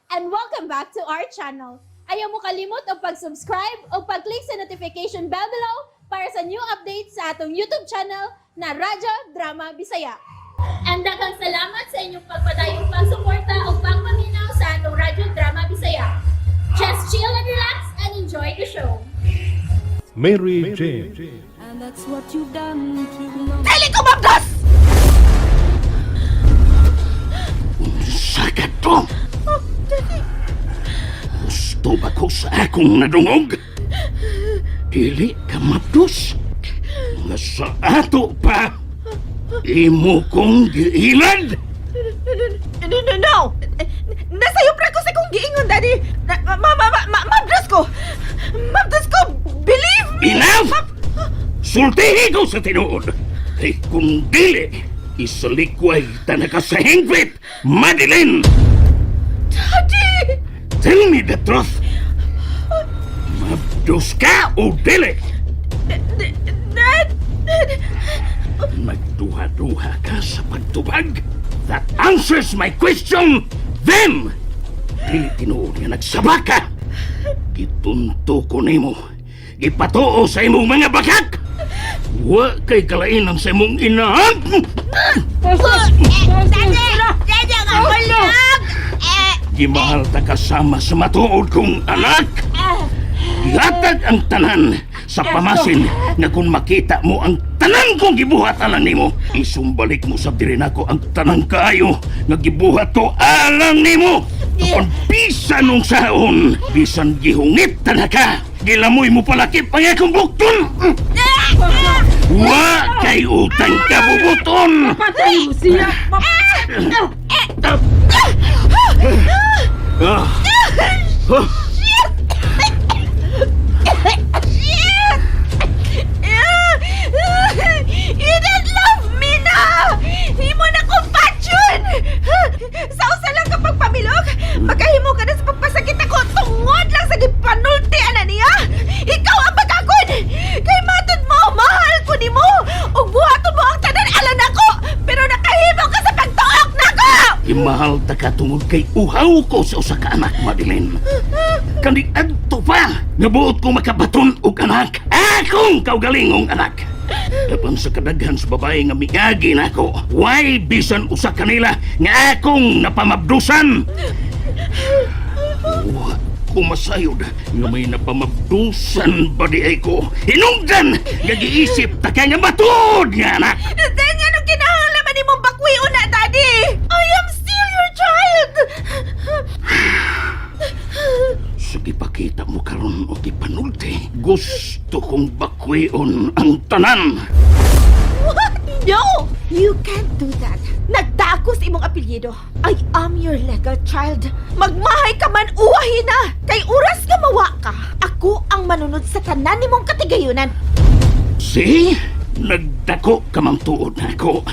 And welcome back to our channel. Ayaw mo kalimot og pag-subscribe o pag-click sa notification bell below para sa new updates sa atong YouTube channel na Radyo Drama Bisaya. And daghang salamat sa inyong pagpadayong pagsuporta o pagpaminaw sa atong Radyo Drama Bisaya. Just chill and relax and enjoy the show. Mary Jane. And that's what you've done to me. Dili ko mabdos! Unsa ka to? Gusto ba ko sa akong nadungog? Dili ka mabdos. Nga sa ato pa, imo kong giilad. No, no, no! Nasayop ra ko sa kong giingon, Daddy! Ma, ma, ma, ma, mabdos ko! Mabdos ko! Believe me! Enough! Sultihi ko sa tinuod. Kay kung dili, isalikway tanaka sa hingpit, Madeline! Daddy! Tell me the truth. Mabdos ka o dili? Dad! Dad! Nagduha-duha ka sa pagtubag? That answers my question! Then, dili tinuod nga nagsaba ka! Gitunto ko nimo. Gipatuo sa imong mga bakak! Wa kay kalainan sa imong inahan! Daddy! Daddy, ang akulog! Gimahal ta kasama sa matuod kong anak! Gihatag ang tanan sa pamasin nga kung makita mo ang tanan kong gibuhat alang nimo, isumbalik mo sa diri nako ang tanang kaayo nga gibuhat ko alang nimo. Apan bisan nung saon, bisan gihungit tanaka, gilamoy mo palakip ang akong bukton. Wa kay utang kabubuton. Patay mo siya! Ah. Ah. Shit! You don't love me na! Imo na kong passion! Sa usa lang kapag pamilok, magkahimo ka na sa pagpasakit ako tungod lang sa gipanulti ana niya! Ikaw ang bagakon! Kay matod mo, mahal ko nimo! Ug buhaton mo ang tanan alang nako! Pero nakahimo ka sa pagtuok nako! Imahal ta ka tungod kay uhaw ko sa usa ka anak, Madeline. Kani adto pa, nga buot ko makabaton og anak. Akong kaugalingong anak. Apan sa kadaghan sa babae nga miagi nako, way bisan usa kanila nga akong napamabdusan. Wa ko masayod nga may napamabdusan ba di ay ko. Hinungdan nga giisip ta ka nga matuod nga anak. Then nga nung kinahanglan man nimong bakwion na, Daddy! I am still your child! Sa gipakita mo karon o gipanulti, gusto kong bakwion ang tanan. What? No! You can't do that. Nagdakos imong apelyido. I am your legal child. Magmahay ka man, uwahin na! Kay oras nga mawa ka, ako ang manunod sa tanan nimong katigayunan. See? Nagdako ka mang tuod nako.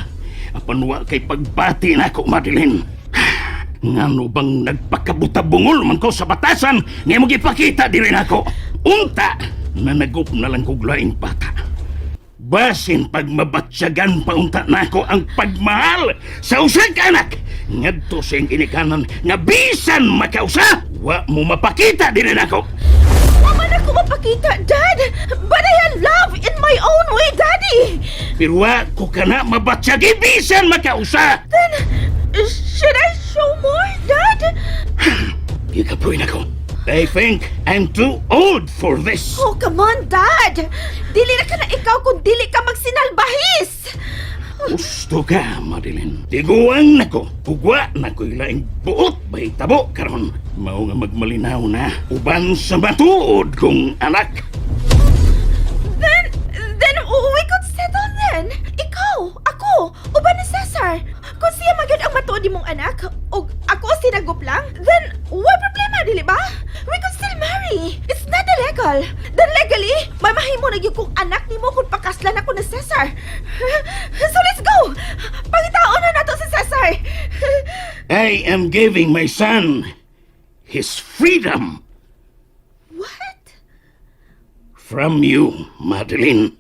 Apan wa kay pagbati nako, Madeline. Ngano bang nagpakabutabungol man ko sa batasan nga mo gipakita diri nako? Unta, nanagup na lang kog laing bata. Basin pag mabatsyagan pa unta nako ang pagmahal sa usa ka anak ngadto sa iyang ginikanan nga bisan makausa, wa mo mapakita diri nako. Wa man ako mapakita, Dad! But I have love in my own way, Daddy! Pero wa ko kana mabatsyagi bisan makausa. Then, should I show more, Dad? Gikapoy na ko. I think I'm too old for this. Oh, come on, Dad! Dili na ka na ikaw kung dili ka magsinalbahis! Gusto ka, Madeline. Tiguang nako. Ug wa na ko'y laing buot mahitabo karon. Mao nga magmalinaw na uban sa matuod kong anak. Then we could settle then. Ikaw, ako, uban ni Cesar. Kung siya man gyud ang matuod mong anak, ug ako sinagup lang, then way problema, dili ba? We could still marry. It's not illegal. Then legally, may mahimo na gyud kong anak nimo kung pakaslan ako ni Cesar. So let's go! Pangitaon na nato si Cesar. I am giving my son his freedom What? from you, Madeline.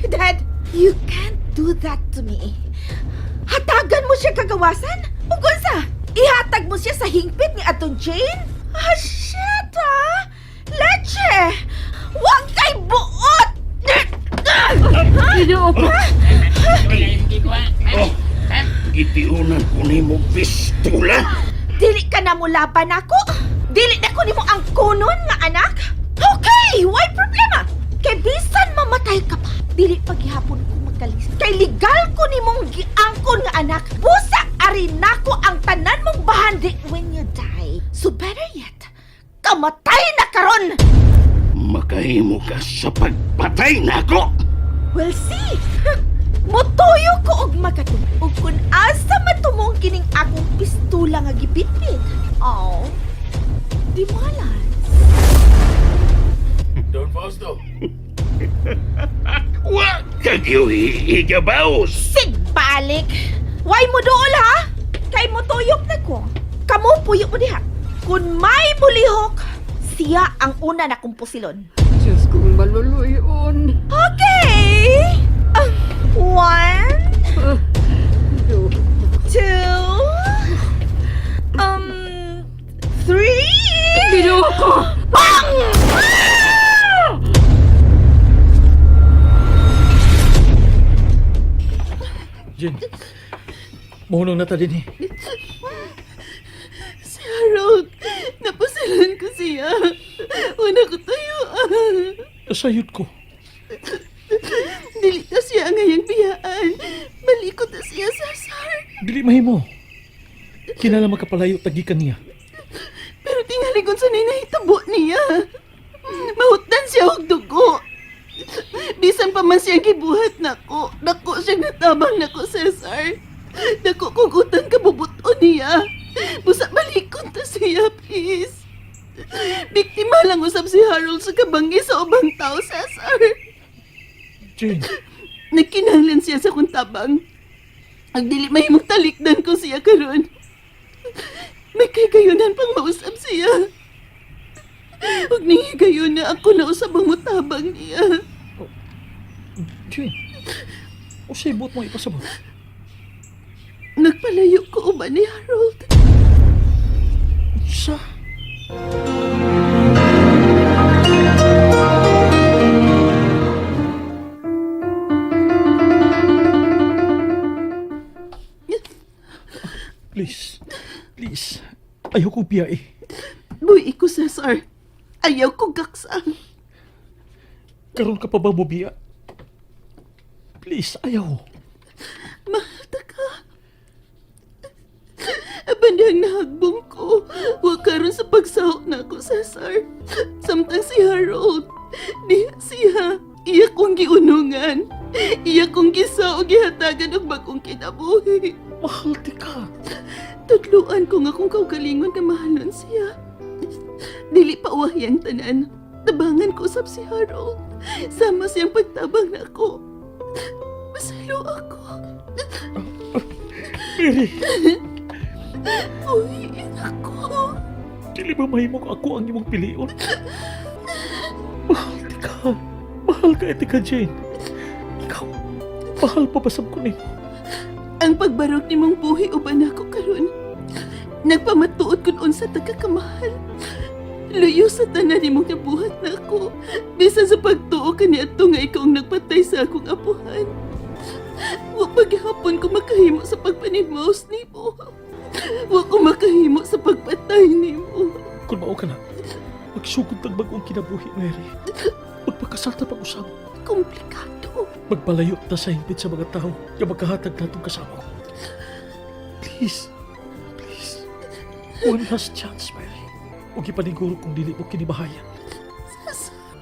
Dad, you can't do that to me. Hatagan mo siya kagawasan? Ug unsa? Ihatag mo siya sa hingpit ni Atong Jane? Ah, shit, ah! Leche! Huwag kay buot! Ginoo ko. Oh, gitiunan ko nimo pistula. Dili ka na mo laban ako. Dili na ko nimo ang kunon nga anak. Okay, why problema? Kay bisan mamatay ka pa, dili paghihapon ko magkalis. Kay legal ko nimong giangkon nga anak. Busa ari nako ang tanan mong bahandi when you die. So better yet, kamatay na karon. Makahimo ka sa pagpatay nako. We'll see. Motuyo ko og makatulog ug kun asa matumong kining akong pistula nga gibitbit. Oh. Di malas. Don Fausto. Wa ka igabaw. Sigbalik! Why mo dool ha? Kay mo tuyok na ko. Kamo puyo mo diha. Kung may mulihok, siya ang una na kong pusilon. Diyos kong maluluyon. Okay! One, two, three! Ginoo ko. Bang! Jane, mahunong na ta din eh. Si Harold, napasilan ko siya. Una ko tayo. Nasayod ko. Dili ta siya ang ngayang biyaan. Baliko ta siya, Cesar. Dili mahimo. Kinala makapalayo tagikan niya. Pero tingali kung sanay nahitabo niya. Mahutdan siya og dugo. Bisan pa man siya gibuhat nako. Dako siya natabang nako, Cesar. Dako kong utang kabubuto niya. Busa balikon ta siya, please. Biktima lang usab si Harold sa kabangi sa ubang tao, Cesar. Jane, Nagkinahanglan siya sa kong tabang. Ang dili mahimong talikdan ko siya karon. May kagayunan pang mausap siya. Huwag ning higayon na ako na usab ang mutabang niya. Jane. Usay buot mo ipasabot. Nagpalayo ko uban ni Harold. Sa? Please. Please. Ayoko biya eh. Buhi ko, Cesar. Ayaw ko gaksang. Karon ka pa ba mo biya? Please, ayaw. Mahal ta ka. Aban diyang nahagbong ko. Wa karon sa pagsahok na ako, Cesar. Samtang si Harold, diha siya. Iya kong giunungan. Iya kong gisaog gihatagan og bagong kinabuhi. Mahal ti ka. Tudluan ko nga kung kaugalingon nga mahalon siya. Dili pa uwahi ang tanan. Tabangan ko usab si Harold. Sama siyang pagtabang nako. Masalo ako. Mary, Buhiin ako. dili ba mahimong ako ang imong pilion? Mahal ti ka. Mahal ka iti ka, Jane. Ikaw, mahal pa basab ko nimo. Ang pagbarog ni mong buhi uban ako karon. Nagpamatuod kun unsa ta ka kamahal. Luyo sa tanan nimong nabuhat nako. Bisan sa pagtuo kaniadto nga ikaw ang nagpatay sa akong apuhan. Wa paghapon ko makahimo sa pagpanimos nimo. Wa ko makahimo sa pagpatay nimo. Kung mao ka na, magsugod tag bag-ong kinabuhi, Mary. Magpakasal ta pag-usab. Komplikado. Magpalayo ta sa hingpit sa mga tao nga magkahatag natong kasama ko. Please, please. One last chance, Mary. Huwag ipaniguro kung dili mo kinibahayan.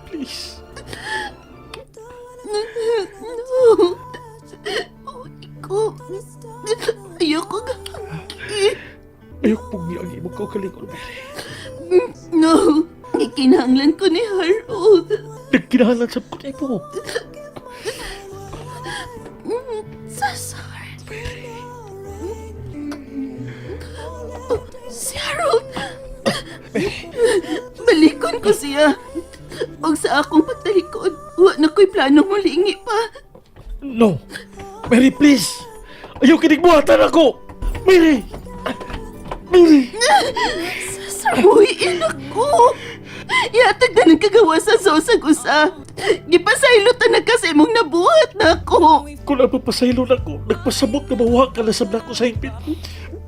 Please. No. Ko. Ayoko nga. Ayok pong niya ang imong kaugalingon, Mary. No. Ikinahanglan ko ni Harold. Nagkinahalan sa ko nimo. Cesar. Si Harold. Balikon ko siya. Og sa akong pagtalikod, wa na ko'y planong mulingi pa. No. Mary, please. Ayaw kinig buhatan ako. Mary! Mary! Buhiin ako! Yatag na ng kagawasan sa usag usa. Gipasaylo ta na ka sa imong nabuhat na ako. Kung ang mapasaylo na ko, nagpasabot na mawa ka na sa nako sa hingpit.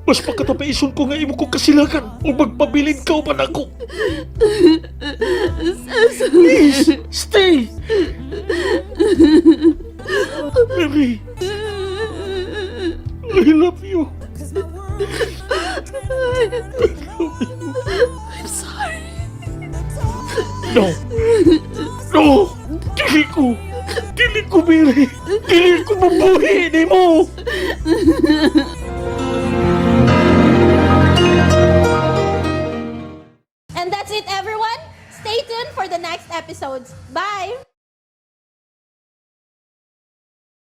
Mas pagkatapaison ko nga imo ko kasilakan o magpabilin ka uban ako. Please, stay! Mary, I love you. I'm sorry. No! No! Dili ko! Dili ko, Mary! Dili ko mabuhi ni mo!